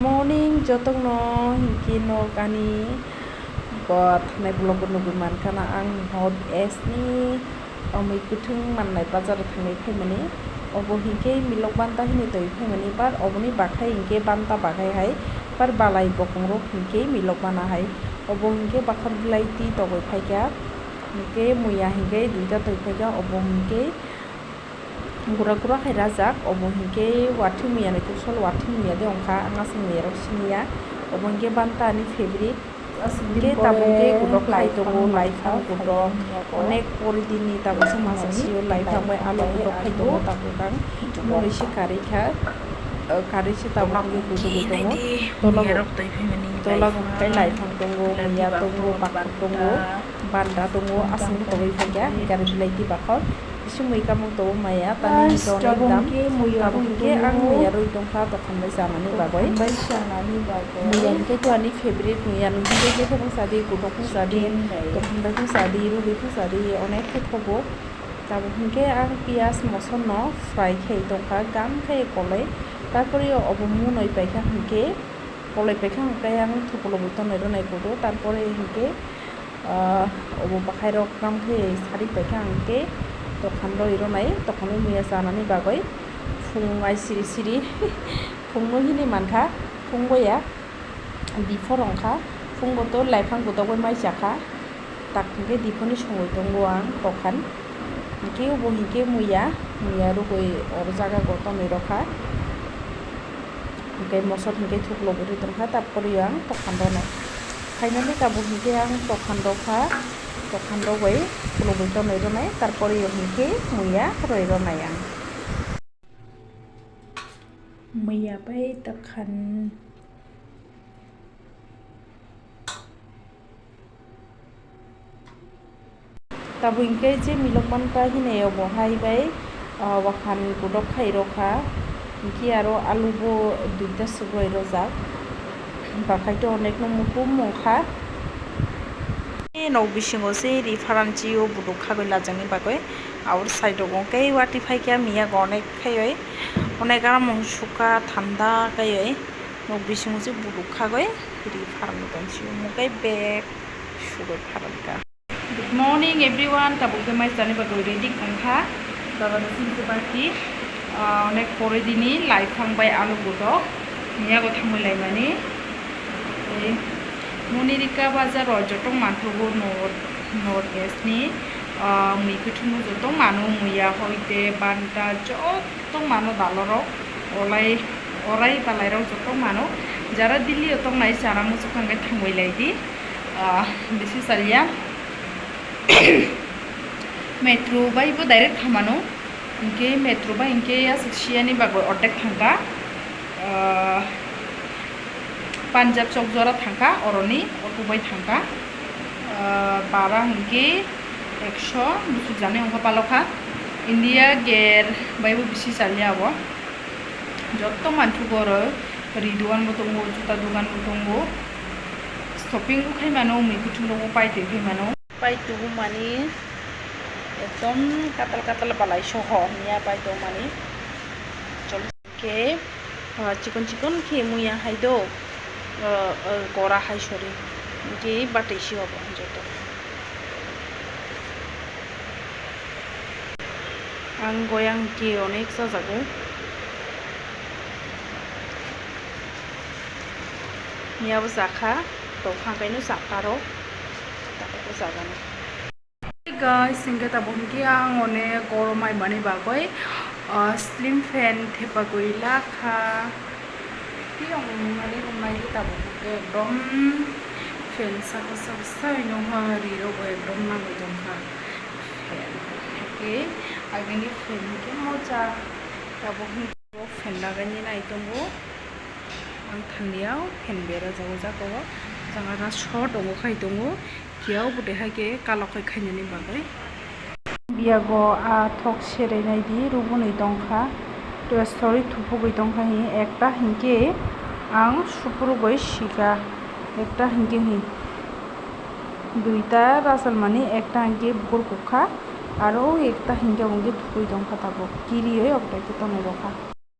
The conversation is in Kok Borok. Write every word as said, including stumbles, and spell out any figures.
Morning jotokno hinkhe nok ani bo thanai vlog o nugwi mankha na ang North East ni omwi kwthwng mannai bazar o thangwi phaimani. Obo hinkhe milok banta hinwi twi phaimani, but oboni bakhai hinkhe banta bakhai hai, but balai bokong rok hinkhe milok bana hai. Obo hinkhe bakhor bilaiti togwi phaikha, hinkhe muya hinkhe duita twi phaikha, obo hinkhe gura gura khai rajak, obo hinkhe wathwi muya ni kusol, wathwi muya de ongkha, ang aswk muya rok siniya, obo hinkhe banta ani favorite. Hinkhe tabuk hinkhe gudok khai tongo, laiphang gudok, onek pori dini tabuk se masa sio laiphang bai alu gudok khai tongo tabuk ang, mui se karwi kha, karwi se tabuk hinkhe gudogwi tongo, tola bo, tola bo hinkhe laiphang tongo, muya tongo, bakhor tongo, banta tongo, aswk togwi phaikha, hinkhe bilaiti bakhor. Kisi mui kamung tongo maya, tani hinkhe onek dam. Tabuk hinkhe ang muya rwi tongkha, tokhan bai chanani bagwi. Muya hinkhe to ani favorite muya, nung hinkhe jephuru sadi, gudok phuru sadi, tokhan bai phuru sadi, rwi phuru sadi, onek khe thogo. Tabuk hinkhe ang piyaj moson no fry khai tongkha, gam khai koloi. Tarpore obo munoi paikha hinkhe, koloi paikha hinkhe ang thukulo bo tonwi rwnai kudo. Tarpore hinkhe Ah, obo bwkhairok kam khe sari paikha ang khe tokhan rwi rwnai, tokhanwi muya chanani bagwi phung ai siri siri phungno hini mankha, phung boya diphor wngkha, phungo to laiphang gudok bai mai chakha, tak hinkhe diphorni songwi tongo ang tokhan, hinkhe obo hinkhe muya, muya rwgwi oro jaga o tonwi rwkha, hinkhe mosor hinkhe thuklogwi rwi tongkha, tapori ang tokhan rwno. Finally tabuk hinkhe ang tokhan rwkha, tokhan rwgwi khulugwi tonwi rwnai, tarpore o hinkhe muya rwi rwnai ang. Muya bai tokhan. Tabuk hinkhe je milok manta hinwi obo hai bai, ah, wakhan gudok khai rwkha, hinkhe aro alu bo duita subroi rwjak, bakhai to onekno mukum wngkha. Nok bisingo se ri pharanchi o buduk khagwi lajakni bagwi, aboni side o bo khe watwi phaikha miya go onek khaiwi, onek aro mung sukha thanda khaiwi. Nok bisingo se buduk khagwi ri pharango tongsi omo khe bag sugwi pharanka. Good morning everyone, tabuk khe mai chani bagwi ready wngkha. Baba no singsi baki, ah, onek pore dini laiphang bai alu gudok miya go thangwi laimani. Tei Monirika bazar o joto manthogo North, North East ni, ah, mui kuthumno joto mano, muya hoite banta joto. Tongmano dalorok, olai, orai balairok joto mano. Jara Delhi o tongnai chana muchuk kangkhe thangwi lai di. Ah, bisi salya. Metro bai bo direct thamano. Hinkhe metro bai hinkhe aswk siyani bagwi ordek thangkha. Ah, Punjab chok jora thangkha, oroni auto bai thangkha. Ah, bara hinkhe ekso buchuk jani wngkha palokha. India Gate bai bo bisi chalya abo. Jotto manthogo oro riduan bo tongo, juta dugan bo tongo. Shopping bo khai mano, mui kuthum rok bo pai twi khai mano. Pai tubumani ekdom katal katal balai soho hinya pai tongmani. Chol. Khe, ah, chikon chikon khe muya hai do, ah, ah, gora hai sori. Khe batwi si obo joto. Ang goyang khe onek chajago. Miya bo chakha, tokha kaino chakha rok, tabuk bo chagani. Hey guys, hinkhe tabuk hinkhe ang onek goromai mani bagwi, ah, slim fan thepagwi lakha. Tei ang nungmani rwmai tabuk hinkhe ekdom fan saka saka sai nungha ri rok ekdom nangwi tongkha. Fan hinkhe agini fan hinkhe mocha tabuk hinkhe. O fan lagaini nai tongo. Ang thanglia o fan berajak o jaga o. Jang ada short tongo khai tongo. Kiyao bwtwi hai khe kalok khai khainani bagwi. Biyago a thok serai nai di rubunwi tongkha. Tei sorry thupugwi tongkha hi ekta hinkhe ang supurugwi sika. Ekta hinkhe hi duita rasalmani ekta hinkhe bukur kukha. Aro ekta hinkhe hinkhe thupui tongkha tabuk. Kiriwi obo tei khe tonwi rokha.